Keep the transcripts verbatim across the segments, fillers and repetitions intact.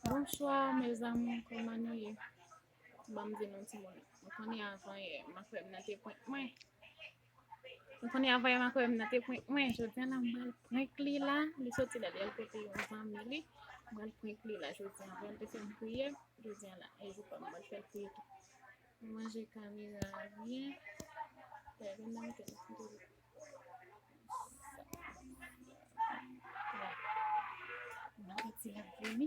Bonswa, mes amours, kòman nou ye? Ban m di nou timoun. Nou konnen avan yè, makwè m nan te prank mwen. Nou konnen avan yè, makwè m nan te prank mwen. Jodi a la, m pral prank li la. Li soti la, li al kote yon zanmi li. M pral prank li la jodi a. Avan l te fè m kriye. Jodi a la, e jou pa m pral fè l kriye tou. M manje kamera a byen. Fè vin nan mete l. Mwen santi l ap vini.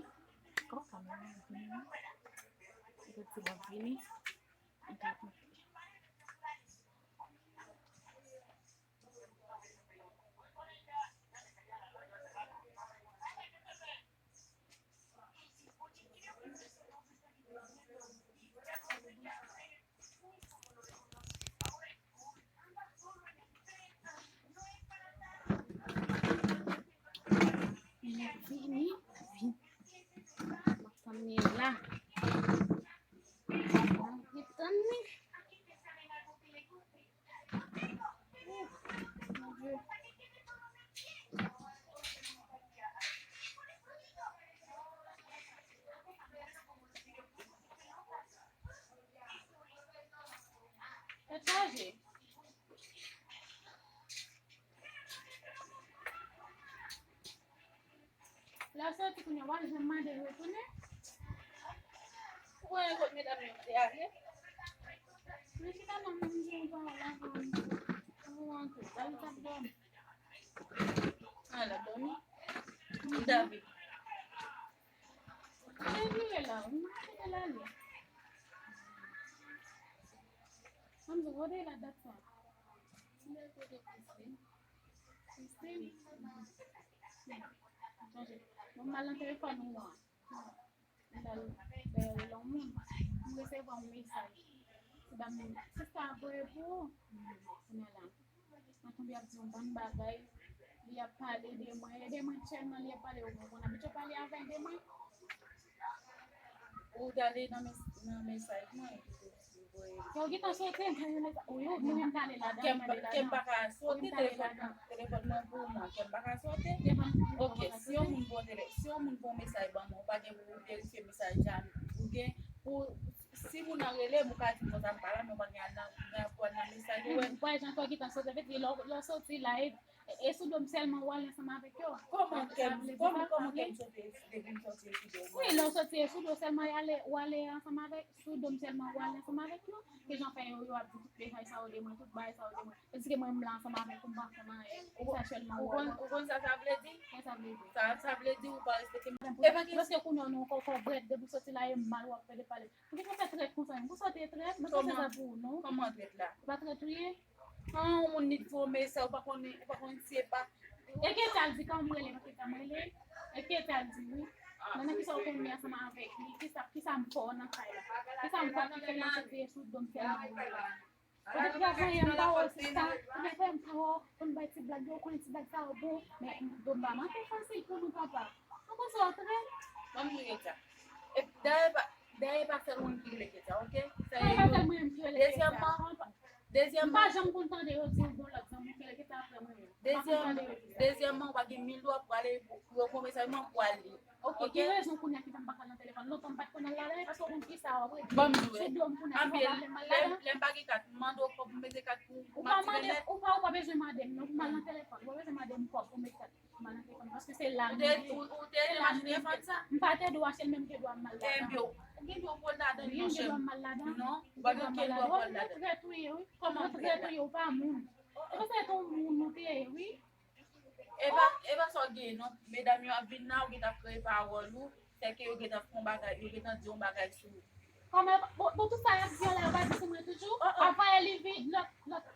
Kò kamera a vini. Mwen santi l ap vini. Mwen ka konte. Vini, vini. M ap tann li la. M ap tann li. Tèt chaje. Lè w soti kounye a, w pa janm mande l retounen. Ou konnen kot medam yo te ale? Men chita non, mwen di yon pawòl avan ou antre. David t ap dòmi. A, l ap dòmi? David. Li vire la, mwen mete l ale. Mwen di, gade la dat sa. Li lè kote Christine. Christine. Chanje. Mwen mal nan telefòn ou an. Mwen al fè lòt moun. Mwen resevwa yon mesaj. Ti dam nan, sista, voye pou ou. Kounye a la. Mwen tonbe ap di yon bann bagay. Li ap pale de mwen. E de mwen sèlman li ap pale. Ou konn abitye pale avè l de mwen. Ou t ale nan mes-, nan mesaj mwen. Yo gentan sote, mwen yo, yo, yo menm t ale ladan, kè m, mwen t ale kè m ladan. Pa ka sote, telefòn mwen, telefòn mwen pou mwen, kè m pa ka sote. Oke, si yon moun voye tele-, si yon moun voye mesaj ban mwen, ou pa gen pou ou verifye mesaj la, ou gen pou, si moun nan rele m, ou ka di m konsa m pa la, men ou pa gen al nan, gen pou al nan mesaj ou wè. Ou pa jan kò gentan sote, vle di lè w, lè w soti la, e, e sou do m sèlman ou ale ansanm avèk yo. Kòman kè m, kòman, kòman kè m sote, depi m soti e sou do m? Wi, lè w soti e sou do sèlman y ale, ou ale ansanm avèk, sou do m sèlman ou ale ansanm avèk yo. Ke jan fè yo, yo ap di tout mesaj sa yo de mwen, tout bagay sa yo de mwen. Èske mwen m la ansanm avèk ou, m pa konn anyen. Ou, sa sèlman ou, ou konn, ou konn sa sa vle di? Sa sa vle di? Sa, sa vle di ou pa respekte m. E pa gen. Paske kounye a non, kò, kò brèt, depi w soti la, e mal w ap pede pale. Poukisa w fè trèt konsa menm? Poukisa w te trèt? Mwen pa fè sa pou ou, non. Kòman trèt la? Ou pa trèt ou ye? An, yon moun li t voye mesaj, ou pa konnen, ou pa konnen si e pa. E kisa l di, kan m rele, paske kan m rele, e kisa l di, wi. Nan, nan kisa w konn li ansanm avèk li, kisa, kisa m fè w nan kay la? Kisa m fè w ki fè l soti e sou do m fè l? Ou te travay an pa wè, sista. Ou te fè an pa wè, konn bay ti blag yo, konnen ti blag sa yo bon. Men, do m pa manke fasil pou nou, papa. Ou konn sa w trè. Ban m rele Ketya. E dayè pa, dayè pa sèl mwen ki rele Ketya, oke? Sa e pa sèl mwen ki rele Ketya. Dezyèmman, dezyèmman. M pa janm konn tande yo di yon lòt zanmi ki rele Ketya apre mwen menm. M pa konn tande yo di sa. Dezyèmman, ou pa gen mil dwa pou ale, pou, pou yo voye mesaj mwen pou al li. Oke, ki rezon kounye a ki fè m pa ka al nan telefòn? Lontan m pa t konn al ladan, e paske w konn kisa w ap regle. Ban m di w, sou do m kounye a, anpil, lè, lè m pa gen kat, m mande w kòb pou m mete kat pou, pou m ap tire nèt. Ou pa, ou pa bezwen mande m, non, pou m al nan telefòn. Ou pa bezwen mande m kòb pou m mete kat, pou m al nan telefòn, paske se la m ye. Ou te, ou, ou te, se la m ye. M pa te dwe achte l, men m te dwe al ladan. Ebyen, ou gen dwa pou w al ladan, non, chè m. Non, ou pa gen dwa pou w al ladan. Ou trèt ou ye, wi. Kòman ou trèt la? Ou trèt ou ye, ou pa moun. Se konsa, se yon moun ou te ye, wi. E pa, e pa sa w genyen non. Medam yo ap vin la, ou gentan kreye pawòl ou, sèke yo gentan fè yon bagay, yo gentan di yon bagay sou ou. Kòman, bon, bon, tout sa y ap di yo la, yo pa di sou mwen toujou? Oh, oh. Avan yè li vin, lòt, lòt,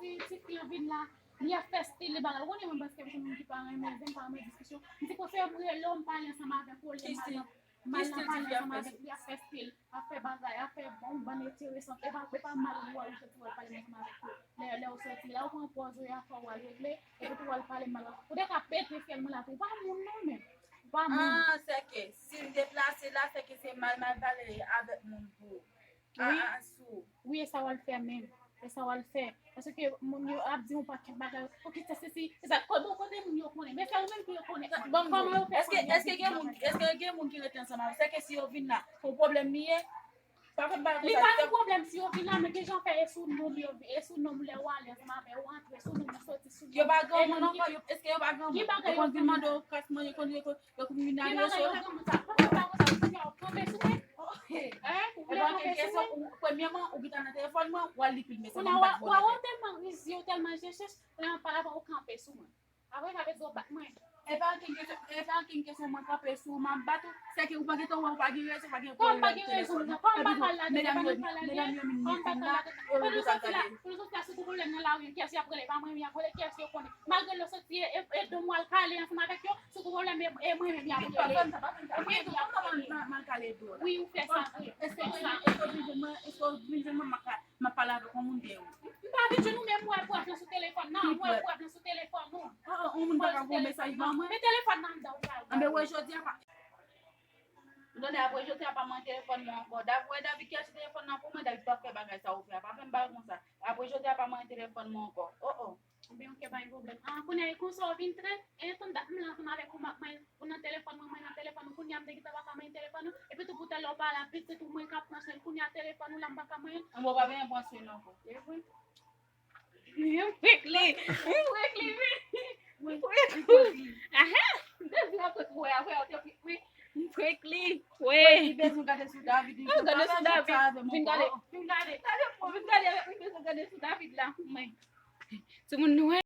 ti, ti fi an vin la, li ap fè stil, li bagay. Ou konnen mwen, paske m se moun ki pa renmen zen, pa renmen diskisyon. M di konsa m rele w, m pale ansanm avèk ou, olye m al nan M al nan pale ansanm avèk li, ap fè stil, ap fè bagay, ap fè bon, bann enteresan. E pa, e pa mal ou wè, ou soti w al pale ansanm avèk yo. Lè, lè ou soti la, ou pran pòz ou, y a fè w al regle, epi tou w al pale mal. Ou te ka pete fyèl mwen la tou. Ou pa moun non menm. Ou pa moun. Ah, sèke, si m deplase la, sèke se mal, mal pale avèk moun pou. Wi. Ah, ah, sou. Wi, e sa w al fè menm. E sa w al fè. Paske moun yo ap di yon pakèt bagay. Ou kite sesi. E sa, kote, kote moun yo konnen? Men se ou menm ki yo konnen. Bon, kòman yo fè konnen? Èske, èske gen moun, èske gen moun ki rete ansanm avè w? Sèke si yo vin la, se yon pwoblèm li ye. Pa fè m bagay konsa. Li pa yon pwoblèm si yo vin la, men ki jan fè e sou non m yo, e sou non m lè w ale ansanm avè yo, antre sou non m, soti sou non m. Yo pa granmoun ankò, yo, èske yo pa granmoun? Yo konn vin mande w kras manje, yo konn, yo konn, yo konn vin ale yo sou. Ki bagay yo granmoun sa? Konn fè bagay konsa, ou di yo kanpe sou mwen? Hein? Ou vle kanpe sou mwen? Premyèman, ou gentan nan telefòn mwen, w al li pil mesaj, mwen m pa t voye. Ou tèlman rizye, ou tèlman jechech, la pa la ou kanpe sou mwen. Apre sa, vle di w bat mwen. E pa ankenn kesyon, e pa ankenn kesyon mwen kanpe sou ou, m ap bat ou. Sèke ou pa gentan wè, ou pa gen rezon, pa gen pwoblèm. Kòman m pa gen rezon, non? Kòman m pa ka al la deja, pa nan pale byen? Kòman m pa ka al la deja? Pandan soti la, pandan soti la, si w gen pwoblèm nan lari, kiyès y ap rele? Pa mwen menm y ap rele, kiyès yo konnen? Malgre lè w soti, e, e, e do m w al kale ansanm avèk yo, si w gen pwoblèm, e, e mwen menm y ap rele. Pa fè m sa, pa fè m sa. Mwen tou, kòman m, m, m al kale do w la? Wi, ou fè sa vre. Èske w vin, èske w vin jwenn mwen, èske w vin jwenn mwen, m ap ka, m ap pale avèk yon moun deyò? M pa vin jwenn ou, men m wè prèv lan sou telefòn nan, m wè prèv lan sou telefòn ou. Ah, ah, yon moun pa ka voye mesaj ban mwen? Men telefòn nan anndan ou pa. Anben, wè, jodi a pa. Tande, apre jodi a pa mwen telefòn mwen ankò. David, wè, David ki achte telefòn nan pou mwen, David pa fè bagay sa ou fè a. Pa fè m bagay konsa. Apre jodi a pa mwen telefòn mwen ankò. Oh, oh. Ebyen, ok, pa gen pwoblèm. Ah, kounye a, e konsa w vin trèt? E tann dat m la ansanm avèk ou, m ap manyen ou nan telefòn mwen, mwen nan telefòn ou. Kounye a, m te gentan pa ka manyen telefòn ou. Epi tou, pou tèlè w pa la, pitit ou mwen k ap pran swen l. Kounye a, telefòn ou la, m pa ka manyen l. Mwen pa bezwen pran swen l ankò. E vre? M prank li. M prank li, wi. M prank li. Aha! M te di w apre pou wè, apre w te prank, wi. M prank li. Wi. Li bezwen gade sou David, li gade sou David. Vin gade. Vin gade. Gade, vin gade avèk mwen, bezwen gade sou David la. Mwen. Timoun nou wè.